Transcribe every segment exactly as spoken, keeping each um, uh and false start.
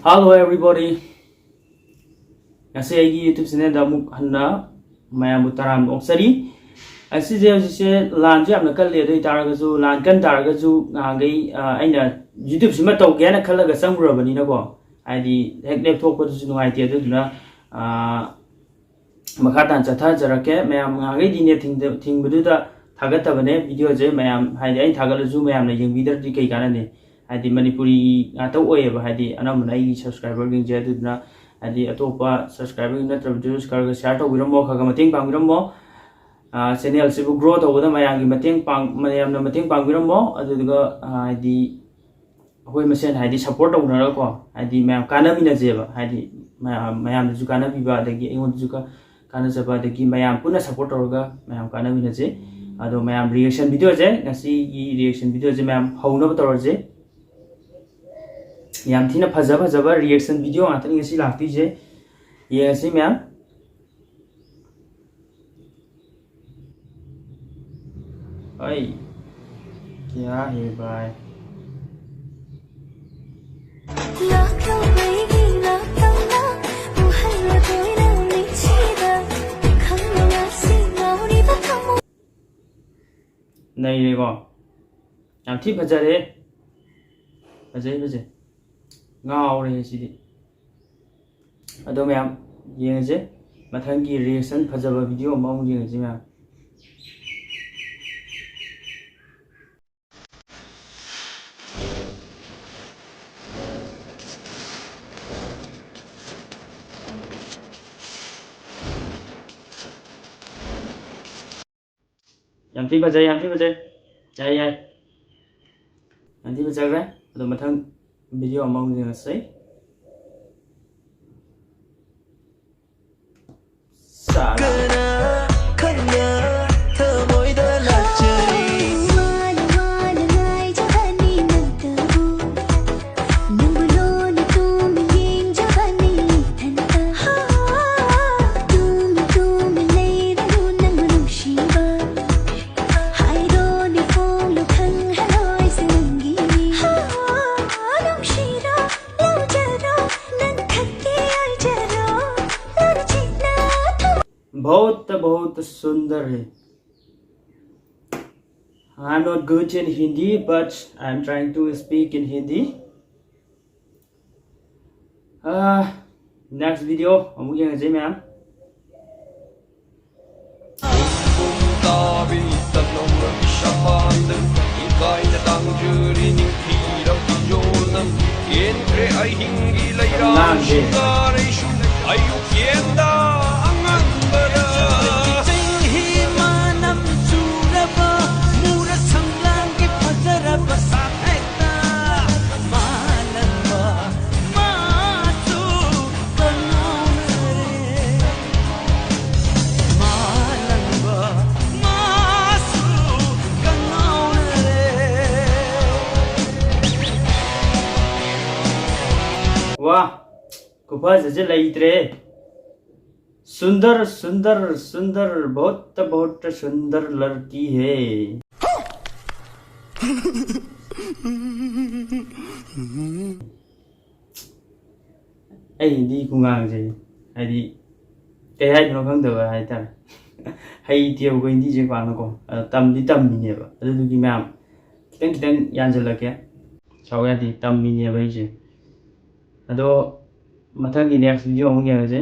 Hello everybody, ꯉꯁꯤ ꯑꯩꯒꯤ YouTube channelꯗ ꯑꯃꯨꯛ ꯍꯟꯅ ꯃꯌꯥꯝꯕꯨ ꯇꯔꯥꯝꯅ ꯑꯣꯛꯆꯔꯤ꯫ ꯑꯁꯤꯁꯦ ꯍꯧꯖꯤꯛꯁꯦ ꯂꯥꯟꯁꯨ ꯌꯥꯝꯅ ꯀꯜꯂꯤ, ꯑꯗꯨ ꯑꯣꯏꯇꯥꯔꯒꯁꯨ, ꯂꯥꯟ ꯀꯟ ꯇꯥꯔꯒꯁꯨ, ꯉꯍꯥꯟꯈꯩ ꯑ, ꯑꯩꯅ YouTubeꯁꯤꯃ ꯇꯧꯒꯦꯅ ꯈꯜꯂꯒ ꯆꯪꯉꯨꯔꯕꯅꯤꯅꯀꯣ, ꯍꯥꯏꯗꯤ ꯍꯦꯛ ꯂꯦꯞꯊꯣꯛꯄꯗꯨꯁꯨ ꯅꯨꯡꯉꯥꯏꯇꯦ꯫ ꯑꯗꯨꯗꯨꯅ ꯑ, ꯃꯈꯥ ꯇꯥꯅ ꯆꯠꯊꯖꯔꯛꯀꯦ꯫ ꯃꯌꯥꯝ ꯉꯍꯥꯟꯈꯩꯗꯤ net ꯊꯤꯡꯗ-, ꯊꯤꯡꯕꯗꯨꯗ ꯊꯥꯒꯠꯇꯕꯅꯦ videoꯁꯦ꯫ ꯃꯌꯥꯝ, ꯍꯥꯏꯗꯤ, ꯑꯩꯅ ꯊꯥꯒꯠꯂꯁꯨ ꯃꯌꯥꯝꯅ ꯌꯦꯡꯕꯤꯗ꯭ꯔꯗꯤ ꯀꯩ ꯀꯥꯟꯅꯅꯤ? ꯍꯥꯏꯗꯤ, ꯃꯅꯤꯄꯨꯔꯤ ꯉꯥꯛꯇ ꯑꯣꯏꯌꯦꯕ, ꯍꯥꯏꯗꯤ, ꯑꯅꯝꯕꯅ ꯑꯩꯒꯤ subscriberꯁꯤꯡꯁꯦ꯫ ꯑꯗꯨꯗꯨꯅ, ꯍꯥꯏꯗꯤ, ꯑꯇꯣꯞꯄ subscriber ꯅꯠꯇ꯭ꯔꯕꯗꯨꯁꯨ ꯈꯔ ꯈꯔ share ꯇꯧꯕꯤꯔꯝꯃꯣ, ꯈꯔ ꯈꯔ ꯃꯇꯦꯡ ꯄꯥꯡꯕꯤꯔꯝꯃꯣ꯫ ꯑ, channelꯁꯤꯕꯨ grow ꯇꯧꯕꯗ ꯃꯌꯥꯝꯒꯤ ꯃꯇꯦꯡ ꯄꯥꯡ-, ꯃꯌꯥꯝꯅ ꯃꯇꯦꯡ ꯄꯥꯡꯕꯤꯔꯝꯃꯣ꯫ ꯑꯗꯨꯗꯨꯒ, ꯑ, ꯍꯥꯏꯗꯤ, ꯑꯩꯈꯣꯏ ꯃꯁꯦꯟ, ꯍꯥꯏꯗꯤ, support ꯇꯧꯅꯔꯒꯀꯣ, ꯍꯥꯏꯗꯤ, ꯃꯌꯥꯝ ꯀꯥꯟꯅꯃꯤꯟꯅꯁꯦꯕ, ꯍꯥꯏꯗꯤ, ꯃꯌꯥꯝ, ꯃꯌꯥꯝꯗꯁꯨ ꯀꯥꯟꯅꯕꯤꯕ, ꯑꯗꯒꯤ ꯑꯩꯉꯣꯟꯗꯁꯨ ꯀ-, ꯀꯥꯟꯅꯖꯕ, ꯑꯗꯒꯤ ꯃꯌꯥꯝ ꯄꯨꯟꯅ support ꯇꯧꯔꯒ ꯃꯌꯥꯝ ꯀꯥꯟꯅꯃꯤꯟꯅꯁꯦ꯫ ꯑꯗꯣ ꯃꯌꯥꯝ reaction videoꯁꯦ, ꯉꯁꯤꯒꯤ reaction videoꯁꯦ ꯃꯌꯥꯝ ꯍꯧꯅꯕ ꯇꯧꯔꯁꯦ꯫ ꯌꯥꯝ ꯊꯤꯅ ꯐꯖ ꯐꯖꯕ reaction video ꯉꯥꯛꯇꯅꯤ ꯉꯁꯤ ꯂꯥꯛꯇꯣꯏꯁꯦ꯫ ꯌꯦꯡꯉꯁꯤ ꯃꯌꯥꯝ꯫ ꯑꯩ, क्या है भाई? ꯂꯥꯛꯂꯣ ꯑꯩꯒꯤ ꯅꯥꯛꯇꯝꯅ, ꯎꯍꯜꯂꯗꯣꯏꯅ ꯃꯤꯠꯁꯤꯗ, ꯈꯪꯂꯣ ꯉꯁꯤ ꯉꯥꯎꯔꯤꯕ ꯊꯃꯣꯏ꯫ ꯅꯩꯔꯦꯀꯣ? ꯌꯥꯝ ꯊꯤ ꯐꯖꯔꯦ꯫ ꯐꯖꯩ, ꯐꯖꯩ꯫ ꯉꯥꯎꯔꯦ ꯁꯤꯗꯤ꯫ ꯑꯗꯣ ꯃꯌꯥꯝ ꯌꯦꯡꯉꯁꯦ꯫ ꯃꯊꯪꯒꯤ reaction ꯐꯖꯕ video ꯑꯃ ꯑꯃꯨꯛ ꯌꯦꯡꯉꯁꯤ ꯃꯌꯥꯝ꯫ ꯌꯥꯝ ꯊꯤ ꯐꯖꯩ, ꯌꯥꯝ ꯊꯤ ꯐꯖꯩ꯫ ꯌꯥꯏ, ꯌꯥꯏ꯫ ꯌꯥꯝ ꯊꯤ ꯐꯖꯈ꯭ꯔꯦ꯫ ꯑꯗꯣ ꯃꯊꯪ video ꯑꯃꯃꯨꯛ ꯌꯦꯡꯉꯁꯤ꯫ ꯁꯥꯂꯥ꯫ ꯀꯅꯥ ꯈꯪꯅ ꯊꯃꯣꯏꯗ ꯂꯥꯛꯆꯔꯤ꯫ ꯋꯥꯅ ꯋꯥꯅ ꯉꯥꯏꯖꯕꯅꯤ ꯅꯪꯇꯕꯨ꯫ ꯅꯪꯕꯨ ꯂꯣꯟꯅ ꯇꯨꯝꯅ ꯌꯦꯡꯖꯕꯅꯤ ꯏꯊꯟꯇ꯫ ꯇꯨꯝꯅ ꯇꯨꯝꯅ ꯂꯩꯔꯅꯨ ꯅꯪꯕꯨ ꯅꯨꯡꯁꯤꯕ꯫ ꯍꯥꯏꯗꯣꯛꯅ ꯐꯣꯡꯂꯣ ꯈꯪꯍꯜꯂꯣꯏꯁꯦ ꯅꯪꯒꯤꯅꯤ꯫ ꯅꯨꯡꯁꯤꯔꯣ ꯂꯧꯖꯔꯣ꯫ सुंदर है। I'm not good in Hindi, but I'm trying to speak in Hindi. Ah, next video ꯑꯃꯨꯛ ꯌꯦꯡꯉꯁꯤ ꯃꯌꯥꯝ꯫ वाह, ꯈꯨꯐꯖꯁꯦ ꯂꯩꯇ꯭ꯔꯦ꯫ सुंदर सुंदर सुंदर, बहुत बहुत सुंदर लड़की है। ꯑꯩ ꯍꯤꯟꯗꯤ ꯈꯨꯉꯥꯡꯁꯦ, ꯍꯥꯏꯗꯤ, ꯀꯩ ꯍꯥꯏꯗꯣꯏꯅꯣ ꯈꯪꯗꯕ ꯍꯥꯏꯇꯥꯔꯦ꯫ ꯍꯩꯇꯦꯕꯀꯣ ꯍꯤꯟꯗꯤꯁꯦ ꯄꯥꯛꯅꯀꯣ꯫ ꯑꯗꯣ ꯇꯝꯗꯤ ꯇꯝꯃꯤꯅꯦꯕ꯫ ꯑꯗꯨꯗꯨꯒꯤ ꯃꯌꯥꯝ ꯈꯤꯇꯪ ꯈꯤꯇꯪ ꯌꯥꯟꯁꯤꯜꯂꯛꯀꯦ꯫ ꯁꯥꯎ ꯌꯥꯗꯦ, ꯇꯝꯃꯤꯅꯦꯕ ꯑꯩꯁꯦ꯫ ꯑꯗꯣ ꯃꯊꯪꯒꯤ next video ꯑꯃꯨꯛ ꯌꯦꯡꯉꯁꯦ꯫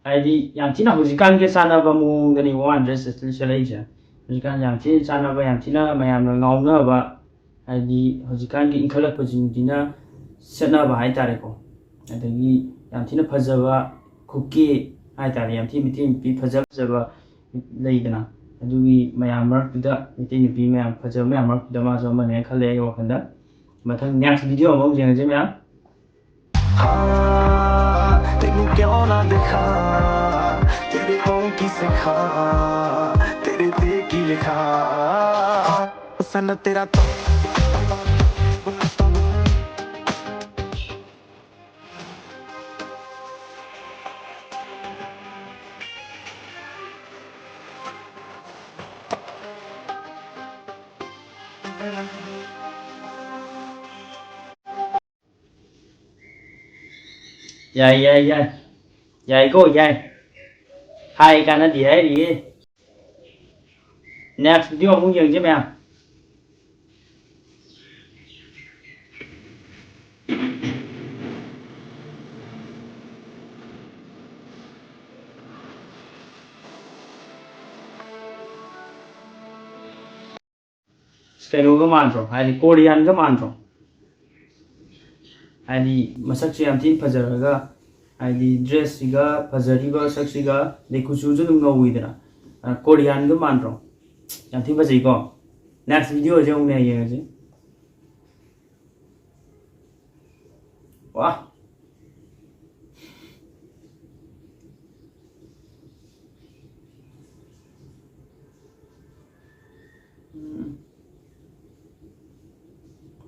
ꯍꯥꯏꯗꯤ ꯌꯥꯝ ꯊꯤꯅ ꯍꯧꯖꯤꯛꯀꯥꯟꯒꯤ ꯆꯥꯟꯅꯕ ꯃꯑꯣꯡꯗꯅꯤ ꯋꯥꯟ ꯗ꯭ꯔꯦꯁ ꯁ꯭ꯇꯥꯏꯜ ꯁꯦꯠꯂꯛꯏꯁꯦ꯫ ꯍꯧꯖꯤꯛꯀꯥꯟ ꯌꯥꯝ ꯊꯤꯅ ꯆꯥꯟꯅꯕ, ꯌꯥꯝ ꯊꯤꯅ ꯃꯌꯥꯝꯅ ꯉꯥꯎꯅꯕ, ꯍꯥꯏꯗꯤ ꯍꯧꯖꯤꯛꯀꯥꯟꯒꯤ ꯏꯟꯈꯠꯂꯛꯄꯁꯤꯡꯁꯤꯅ ꯁꯦꯠꯅꯕ ꯍꯥꯏꯇꯥꯔꯦꯀꯣ꯫ ꯑꯗꯒꯤ ꯌꯥꯝ ꯊꯤꯅ ꯐꯖꯕ ꯈꯨꯀꯦ ꯍꯥꯏꯇꯥꯔꯦ, ꯌꯥꯝ ꯊꯤ ꯃꯩꯇꯩ ꯅꯨꯄꯤ ꯐꯖ ꯐꯖꯕ ꯂꯩꯗꯅ, ꯑꯗꯨꯒꯤ ꯃꯌꯥꯝ ꯃꯔꯛꯇꯨꯗ, ꯃꯩꯇꯩ ꯅꯨꯄꯤ ꯃꯌꯥꯝ ꯐꯖꯕ ꯃꯌꯥꯝ ꯃꯔꯛꯇꯨꯗ ꯃꯥꯁꯨ ꯑꯃꯅꯦꯅ ꯈꯜꯂꯦ ꯑꯩ ꯋꯥꯈꯜꯗ꯫ ꯃꯊꯪ next video ꯑꯃꯨꯛ ꯌꯦꯡꯉꯁꯤ ꯃꯌꯥꯝ꯫ हाँ, तेनू क्यों ना देखा, तेरे होंठ की शिखा, तेरे देख की लिखा, हुसन तेरा तो। ꯌꯥꯏ, ꯌꯥꯏ, ꯌꯥꯏ꯫ ꯌꯥꯏꯀꯣ, ꯌꯥꯏ꯫ ꯍꯥꯏ ꯀꯥꯟꯅꯗꯦ ꯍꯥꯏꯔꯤꯌꯦ꯫ Next video ꯑꯃꯨꯛ ꯌꯦꯡꯁꯤ ꯃꯌꯥꯝ꯫ ꯀꯩꯅꯣꯒ ꯃꯥꯟꯗ꯭ꯔꯣ? ꯍꯥꯏꯗꯤ ꯀꯣꯔꯤꯌꯥꯟꯒ ꯃꯥꯟꯗ꯭ꯔꯣ? ꯍꯥꯏꯗꯤ ꯃꯁꯛꯁꯦ ꯌꯥꯝ ꯊꯤꯅ ꯐꯖꯔꯒ, ꯍꯥꯏꯗꯤ dress ꯁꯤꯒ ꯐꯖꯔꯤꯕ ꯁꯛꯁꯤꯒ, ꯑꯗꯩ ꯀꯨꯆꯨꯁꯨ ꯑꯗꯨꯝ ꯉꯧꯋꯤꯗꯅ꯫ ꯑ, ꯀꯣꯔꯤꯌꯥꯟꯒ ꯃꯥꯟꯗ꯭ꯔꯣ? ꯌꯥꯝ ꯊꯤꯅ ꯐꯖꯩꯀꯣ? Next video ꯁꯦ ꯑꯃꯨꯛ ꯌꯦꯡꯉꯁꯤ꯫ ꯋꯥ꯫ ꯎꯝ꯫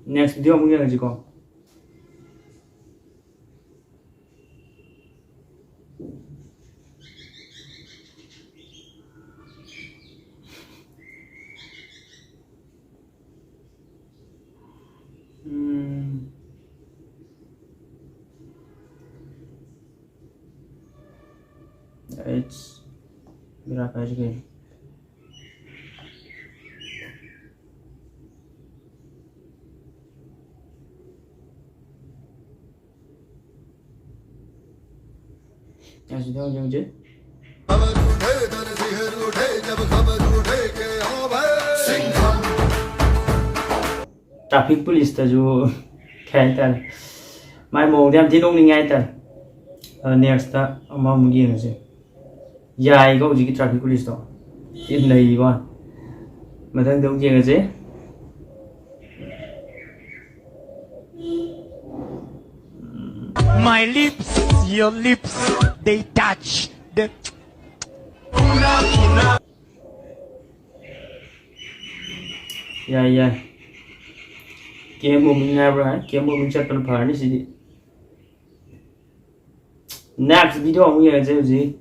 Next video ꯑꯃꯨꯛ ꯌꯦꯡꯉꯁꯤꯀꯣ꯫ ꯎꯝ꯫ ꯑꯩꯁ, ꯕꯦꯔꯥ ꯀꯥꯏꯁꯤ ꯀꯩꯅꯣ? ꯑꯁꯤꯗ ꯍꯧꯖꯤꯛ ꯍꯧꯖꯤꯛ꯫ Traffic police ꯇꯁꯨ ꯀꯩ ꯍꯥꯏꯇꯥꯔꯦ, ꯃꯥꯏ ꯃꯑꯣꯡꯗ ꯌꯥꯝ ꯊꯤ ꯅꯣꯛꯅꯤꯡꯉꯦ ꯍꯥꯏꯇꯥꯔꯦ꯫ ꯑꯗꯣ next ꯑꯃꯃꯨꯛ ꯌꯦꯡꯉꯁꯦ꯫ ꯌꯥꯏꯀꯣ ꯍꯧꯖꯤꯛꯀꯤ traffic police ꯇꯣ꯫ ꯊꯤ ꯅꯩꯕ ꯋꯥꯅꯤ꯫ ꯃꯊꯪꯗ ꯑꯃꯨꯛ ꯌꯦꯡꯉꯁꯦ꯫ My lips, your lips, they touch. The... ꯌꯥꯏ, ꯌꯥꯏ꯫ ꯀꯦꯝ ꯃꯨꯚꯃꯦꯟ ꯍꯥꯏꯕ꯭ꯔꯥ? ꯀꯦꯝ ꯃꯨꯚꯃꯦꯟ ꯆꯠꯄꯅ ꯐꯔꯅꯤ ꯁꯤꯗꯤ꯫ Next video ꯑꯃꯨꯛ ꯌꯦꯡꯉꯁꯦ ꯍꯧꯖꯤꯛ꯫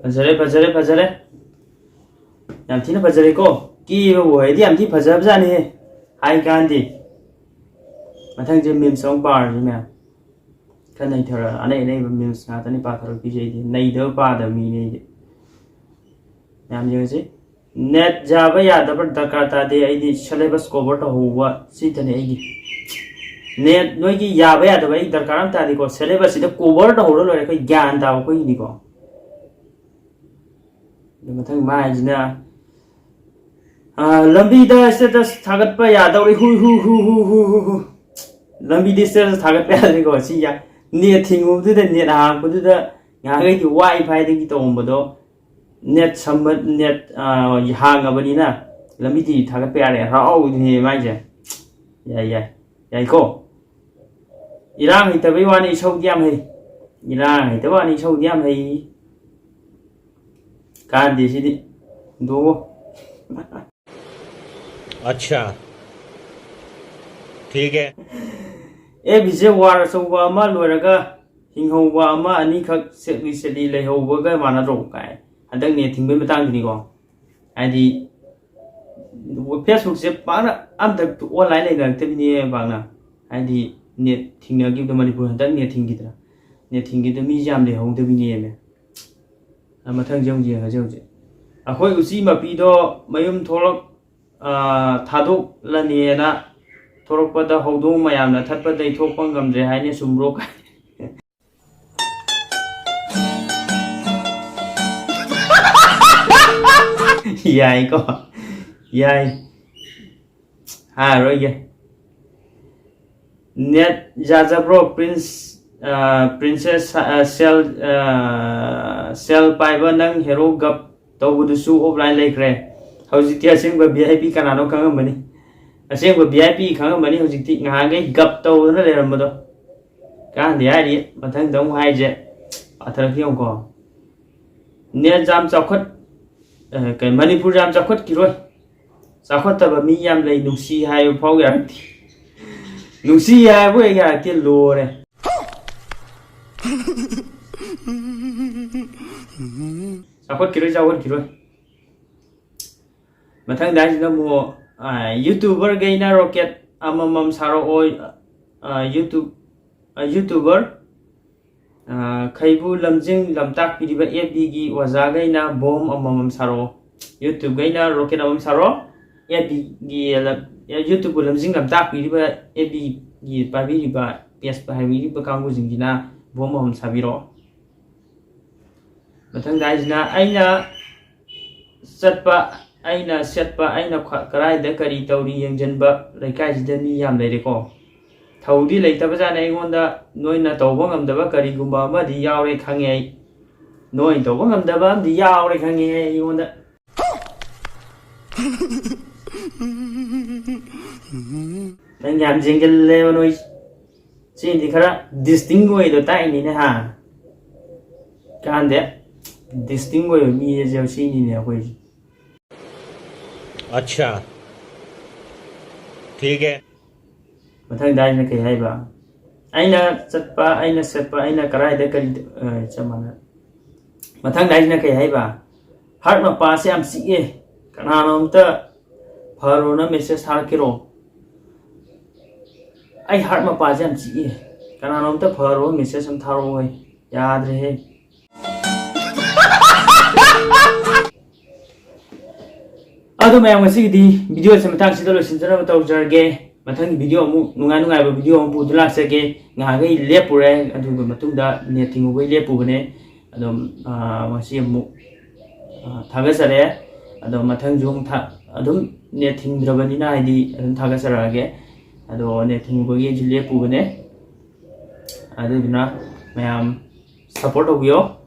ꯐꯖꯔꯦ, ꯐꯖꯔꯦ, ꯐꯖꯔꯦ꯫ ꯌꯥꯝ ꯊꯤꯅ ꯐꯖꯔꯦꯀꯣ꯫ ꯀꯦꯕꯕꯨ ꯍꯩꯔꯗꯤ ꯌꯥꯝ ꯊꯤ ꯐꯖꯕꯖꯥꯠꯅꯤꯍꯦ꯫ ꯍꯥꯏ ꯀꯥꯟꯗꯦ꯫ ꯃꯊꯪꯁꯦ memes ꯑꯃꯨꯛ ꯄꯥꯔꯁꯤ ꯃꯌꯥꯝ꯫ ꯈꯔ ꯅꯩꯊꯔ-, ꯑꯅꯩ ꯑꯅꯩꯕ memes ꯉꯥꯛꯇꯅꯤ ꯄꯥꯊꯔꯛꯇꯣꯏꯁꯦ ꯑꯩꯗꯤ꯫ ꯅꯩꯗꯕ ꯄꯥꯗꯕ ꯃꯤꯅꯦ ꯑꯩꯗꯤ꯫ ꯃꯌꯥꯝ ꯌꯦꯡꯉꯁꯤ꯫ Net ꯌꯥꯕ ꯌꯥꯗꯕ ꯗꯔꯀꯥꯔ ꯇꯥꯗꯦ, ꯑꯩꯗꯤ syllabus cover ꯇꯧꯍꯧꯕ ꯁꯤꯗꯅꯦ ꯑꯩꯒꯤ꯫ Net ꯅꯣꯏꯒꯤ ꯌꯥꯕ ꯌꯥꯗꯕ ꯑꯩ ꯗꯔꯀꯥꯔ ꯑꯃ ꯇꯥꯗꯦꯀꯣ, syllabus ꯁꯤꯗ cover ꯇꯧꯍꯧꯔ ꯂꯣꯏꯔꯦ, ꯑꯩꯈꯣꯏ ꯒ꯭ꯌꯥꯟ ꯇꯥꯕ ꯑꯩꯈꯣꯏꯒꯤꯗꯤꯀꯣ꯫ ꯑꯗꯨ ꯃꯊꯪ ꯃꯥ ꯍꯥꯏꯁꯤꯅ, ꯑꯥ, ꯂꯝꯕꯤꯗ status ꯊꯥꯒꯠꯄ ꯌꯥꯗꯧꯔꯤ, ꯍꯨ ꯍꯨ ꯍꯨ ꯍꯨ ꯍꯨ ꯍꯨ ꯍꯨ꯫ ꯂꯝꯕꯤꯗ status ꯊꯥꯒꯠꯄ ꯌꯥꯗꯧꯔꯤꯀꯣ, ꯁꯤ ꯌꯥ-, net ꯊꯤꯡꯉꯨꯕꯗꯨꯗ, net ꯍꯥꯡꯉꯛꯄꯗꯨꯗ ꯉꯥꯏꯍꯥꯛꯈꯩꯗꯤ Wi-Fi ꯗꯒꯤ ꯇꯧꯔꯝꯕꯗꯣ, net ꯁꯝꯕ, net, ꯑꯥ, ꯍꯥꯡꯉꯕꯅꯤꯅ ꯂꯝꯕꯤꯗꯤ ꯊꯥꯒꯠꯄ ꯌꯥꯔꯦ, ꯍꯔꯥꯎꯕꯗꯨꯅꯦ ꯃꯥꯏꯁꯦ꯫ ꯌꯥꯏ, ꯌꯥꯏ, ꯌꯥꯏꯀꯣ꯫ ꯏꯔꯥꯡ ꯍꯩꯇꯕꯩ ꯋꯥꯅꯤ, ꯏꯁꯧꯗꯤ ꯌꯥꯝ ꯍꯩ꯫ ꯏꯔꯥꯡ ꯍꯩꯇꯕ ꯋꯥꯅꯤ, ꯏꯁꯧꯗꯤ ꯌꯥꯝ ꯍꯩ꯫ ꯀꯥꯟꯗꯦ ꯁꯤꯗꯤ꯫ ꯍꯨꯟꯗꯣꯛꯑꯣ꯫ अच्छा, ठीक है। ꯑꯦ ꯕꯤꯁꯦ ꯋꯥꯔ ꯑꯆꯧꯕ ꯑꯃ ꯂꯣꯏꯔꯒ ꯍꯤꯡꯍꯧꯕ ꯑꯃ ꯑꯅꯤꯈꯛ ꯁꯦꯠꯂꯤ ꯁꯦꯠꯂꯤ ꯂꯩꯍꯧꯕꯒ ꯃꯥꯟꯅꯗ꯭ꯔꯣ ꯀꯥꯏ꯫ ꯍꯟꯗꯛ net ꯊꯤꯡꯕꯩ ꯃꯇꯥꯡꯁꯤꯅꯤꯀꯣ꯫ ꯍꯥꯏꯗꯤ Facebook ꯁꯦ ꯄꯥꯛꯅ ꯑꯝꯇ online ꯂꯩꯅꯔꯛꯇꯕꯤꯅꯦ ꯄꯥꯛꯅ꯫ ꯍꯥꯏꯗꯤ net ꯊꯤꯡꯅꯈꯤꯕꯗꯣ, ꯃꯅꯤꯄꯨꯔ ꯍꯟꯗꯛ net ꯊꯤꯡꯈꯤꯗꯅ꯫ Net ꯊꯤꯡꯈꯤꯕꯗꯣ ꯃꯤꯁꯦ ꯌꯥꯝ ꯂꯩꯍꯧꯗꯕꯤꯅꯦꯃꯦ꯫ ꯑ, ꯃꯊꯪꯁꯦ ꯑꯃꯨꯛ ꯌꯦꯡꯉꯁꯦ ꯍꯧꯖꯤꯛ꯫ ꯑꯩꯈꯣꯏ ꯎꯆꯤ ꯃꯄꯤꯗꯣ ꯃꯌꯨꯝ ꯊꯣꯛꯂꯛ-, ꯑ, ꯊꯥꯗꯣꯛꯂꯅꯤꯅ ꯊꯣꯛꯂꯛꯄꯗ ꯍꯧꯗꯣꯡ ꯃꯌꯥꯝꯅ ꯊꯠꯄꯗꯩ ꯊꯣꯛꯄ ꯉꯝꯗ꯭ꯔꯦ ꯍꯥꯏꯅꯦ, ꯆꯨꯝꯕ꯭ꯔꯣ? ꯌꯥꯏꯀꯣ? ꯌꯥꯏ꯫ ꯍꯥꯏꯔꯔꯣꯏꯒꯦ꯫ Net ꯌꯥꯖꯕ꯭ꯔꯣ? Prince, ꯑ, Princess, ꯑ, cell, ꯑ, cell ꯄꯥꯏꯕ ꯅꯪ hero gap ꯇꯧꯕꯗꯨꯁꯨ offline ꯂꯩꯈ꯭ꯔꯦ꯫ ꯍꯧꯖꯤꯛꯇꯤ ꯑꯁꯦꯡꯕ V I P ꯀꯅꯥꯅꯣ ꯈꯪꯉꯝꯃꯅꯤ꯫ ꯑꯁꯦꯡꯕ V I P ꯈꯪꯉꯝꯃꯅꯤ ꯍꯧꯖꯤꯛꯇꯤ, ꯉꯍꯥꯟꯈꯩ ꯒꯞ ꯇꯧꯗꯅ ꯂꯩꯔꯝꯕꯗꯣ꯫ ꯀꯥꯟꯗꯦ ꯍꯥꯏꯔꯤ, ꯃꯊꯪꯗ ꯑꯃꯨꯛ ꯍꯥꯏꯁꯦ꯫ ꯄꯥꯊꯔꯛꯀꯦ ꯌꯦꯡꯉꯨꯀꯣ꯫ ꯅꯦꯠ ꯌꯥꯝ ꯆꯥꯎꯈꯠ-, ꯑ, ꯀꯩ, ꯃꯅꯤꯄꯨꯔ ꯌꯥꯝ ꯆꯥꯎꯈꯠꯈꯤꯔꯣꯏ꯫ ꯆꯥꯎꯈꯠꯇꯕ ꯃꯤ ꯌꯥꯝ ꯂꯩ, ꯅꯨꯡꯁꯤ ꯍꯥꯏꯕ ꯐꯥꯎ ꯌꯥꯔꯛꯇꯦ꯫ ꯅꯨꯡꯁꯤ ꯍꯥꯏꯕ ꯍꯦꯛ ꯌꯥꯔꯛꯇꯦ, ꯂꯣꯏꯔꯦ꯫ ꯆꯥꯎꯈꯠꯈꯤꯔꯣꯏ, ꯆꯥꯎꯈꯠꯈꯤꯔꯣꯏ꯫ ꯃꯊꯪꯗ ꯍꯥꯏꯁꯤꯅ ꯑꯃꯨꯛ, ꯑ, YouTuberꯈꯩꯅ rocket ꯑꯃꯃꯝ ꯁꯥꯔꯛꯑꯣ, ꯑ, YouTube, ꯑ, YouTuber, ꯑ, ꯈꯩꯕꯨ ꯂꯝꯖꯤꯡ ꯂꯝꯇꯥꯛꯄꯤꯔꯤꯕ F Bꯒꯤ ꯑꯣꯖꯥꯈꯩꯅ bomb ꯑꯃꯃꯝ ꯁꯥꯔꯛꯑꯣ꯫ YouTubeꯈꯩꯅ rocket ꯑꯃꯃꯝ ꯁꯥꯔꯛꯑꯣ꯫ F Bꯒꯤ ꯂꯝ-, YouTubeꯄꯨ ꯂꯝꯖꯤꯡ ꯂꯝꯇꯥꯛꯄꯤꯔꯤꯕ F Bꯒꯤ ꯄꯥꯏꯕꯤꯔꯤꯕ, page ꯄꯥꯏꯕꯤꯔꯤꯕ ꯀꯥꯡꯕꯨꯁꯤꯡꯁꯤꯅ bomb ꯑꯃꯃꯝ ꯁꯥꯕꯤꯔꯛꯑꯣ꯫ ꯃꯊꯪꯗ ꯍꯥꯏꯁꯤꯅ ꯑꯩꯅ ꯆꯠꯄ, ꯑꯩꯅ ꯁꯦꯠꯄ, ꯑꯩꯅ ꯈ꯭ꯋꯥ-, ꯀꯗꯥꯏꯗ ꯀꯔꯤ ꯇꯧꯔꯤ ꯌꯦꯡꯁꯤꯟꯕ ꯂꯩꯀꯥꯏꯁꯤꯗ ꯃꯤ ꯌꯥꯝ ꯂꯩꯔꯦꯀꯣ꯫ ꯊꯧꯗꯤ ꯂꯩꯇꯕꯖꯥꯠꯅꯤ ꯑꯩꯉꯣꯟꯗ, ꯅꯣꯏꯅ ꯇꯧꯕ ꯉꯝꯗꯕ ꯀꯔꯤꯒꯨꯝꯕ ꯑꯃꯗꯤ ꯌꯥꯎꯔꯦ ꯈꯪꯉꯦ ꯑꯩ꯫ ꯅꯣꯏꯅ ꯇꯧꯕ ꯉꯝꯗꯕ ꯑꯃꯗꯤ ꯌꯥꯎꯔꯦ ꯈꯪꯉꯦ ꯑꯩꯉꯣꯟꯗ꯫ ꯅꯪ ꯌꯥꯝ ꯌꯦꯡꯒꯜꯂꯦꯕ ꯅꯣꯏ꯫ ꯁꯤꯗꯤ ꯈꯔ distinct ꯑꯣꯏꯗꯣ ꯇꯥꯛꯏꯅꯤꯅꯦ ꯍꯥ꯫ ꯀꯥꯟꯗꯦ꯫ Distinct ꯑꯣꯏꯕ ꯃꯤ ꯑꯁꯦ ꯁꯤꯅꯤꯅꯦ ꯑꯩꯈꯣꯏꯁꯦ꯫ अच्छा, ठीक है। ꯃꯊꯪꯗ ꯑꯩꯅ ꯀꯩ ꯍꯥꯏꯕ? ꯑꯩꯅ ꯆꯠꯄ, ꯑꯩꯅ ꯁꯦꯠꯄ, ꯑꯩꯅ ꯀꯗꯥꯏꯗ ꯀꯔꯤ, ꯑ, ꯆꯞ ꯃꯥꯟꯅ꯫ ꯃꯊꯪꯗ ꯑꯩꯁꯤꯅ ꯀꯩ ꯍꯥꯏꯕ? Heart ꯃꯄꯥꯁꯦ ꯌꯥꯝ ꯆꯤꯛꯑꯦ, ꯀꯅꯥꯅꯣꯝꯇ ꯐꯔꯣꯅ message ꯊꯥꯔꯛꯀꯦꯔꯣ? ꯑꯩ heart ꯃꯄꯥꯁꯦ ꯌꯥꯝ ꯆꯤꯛꯑꯦ, ꯀꯅꯥꯅꯣꯝꯇ ꯐꯔꯣ, message ꯑꯃ ꯊꯥꯔꯛꯑꯣ꯫ ꯌꯥꯗ꯭ꯔꯦꯍꯦ꯫ ꯑꯗꯨ ꯃꯌꯥꯝ, ꯉꯁꯤꯒꯤꯗꯤ videoꯁꯦ ꯃꯇꯥꯡꯁꯤꯗ ꯂꯣꯏꯁꯤꯟꯖꯅꯕ ꯇꯧꯖꯔꯒꯦ꯫ ꯃꯊꯪꯒꯤ video ꯑꯃꯨꯛ ꯅꯨꯡꯉꯥꯏ ꯅꯨꯡꯉꯥꯏꯕ video ꯑꯃꯨꯛ ꯄꯨꯗꯨꯅ ꯂꯥꯛꯆꯒꯦ꯫ ꯉꯥꯏꯍꯥꯛꯈꯩ ꯂꯦꯞꯄꯨꯔꯦ, ꯑꯗꯨꯒ ꯃꯇꯨꯡꯗ net ꯊꯤꯡꯉꯨꯕꯩ ꯂꯦꯞꯄꯨꯕꯅꯦ꯫ ꯑꯗꯨꯝ, ꯑꯥ, ꯉꯁꯤ ꯑꯃꯨꯛ, ꯑꯥ, ꯊꯥꯒꯠꯆꯔꯦ꯫ ꯑꯗꯣ ꯃꯊꯪꯁꯨ ꯑꯃꯨꯛ ꯊꯥ-, ꯑꯗꯨꯝ net ꯊꯤꯡꯗ꯭ꯔꯕꯅꯤꯅ ꯍꯥꯏꯗꯤ ꯑꯗꯨꯝ ꯊꯥꯒꯠꯆꯔꯛꯑꯒꯦ꯫ ꯑꯗꯣ net ꯊꯤꯡꯉꯨꯕꯒꯤ ꯑꯩꯁꯨ ꯂꯦꯞꯄꯨꯕꯅꯦ꯫ ꯑꯗꯨꯗꯨꯅ ꯃꯌꯥꯝ support ꯇꯧꯕꯤꯌꯣ꯫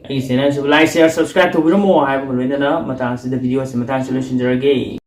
ꯑꯩꯒꯤ channel ꯑꯁꯤꯕꯨ like, share, subscribe ꯇꯧꯕꯤꯔꯝꯃꯣ ꯍꯥꯏꯕꯒ ꯂꯣꯏꯅꯅ ꯃꯇꯥꯡꯁꯤꯗ video ꯑꯁꯤ ꯃꯇꯥꯡꯁꯤꯗ ꯂꯣꯏꯁꯤꯟꯖꯔꯒꯦ꯫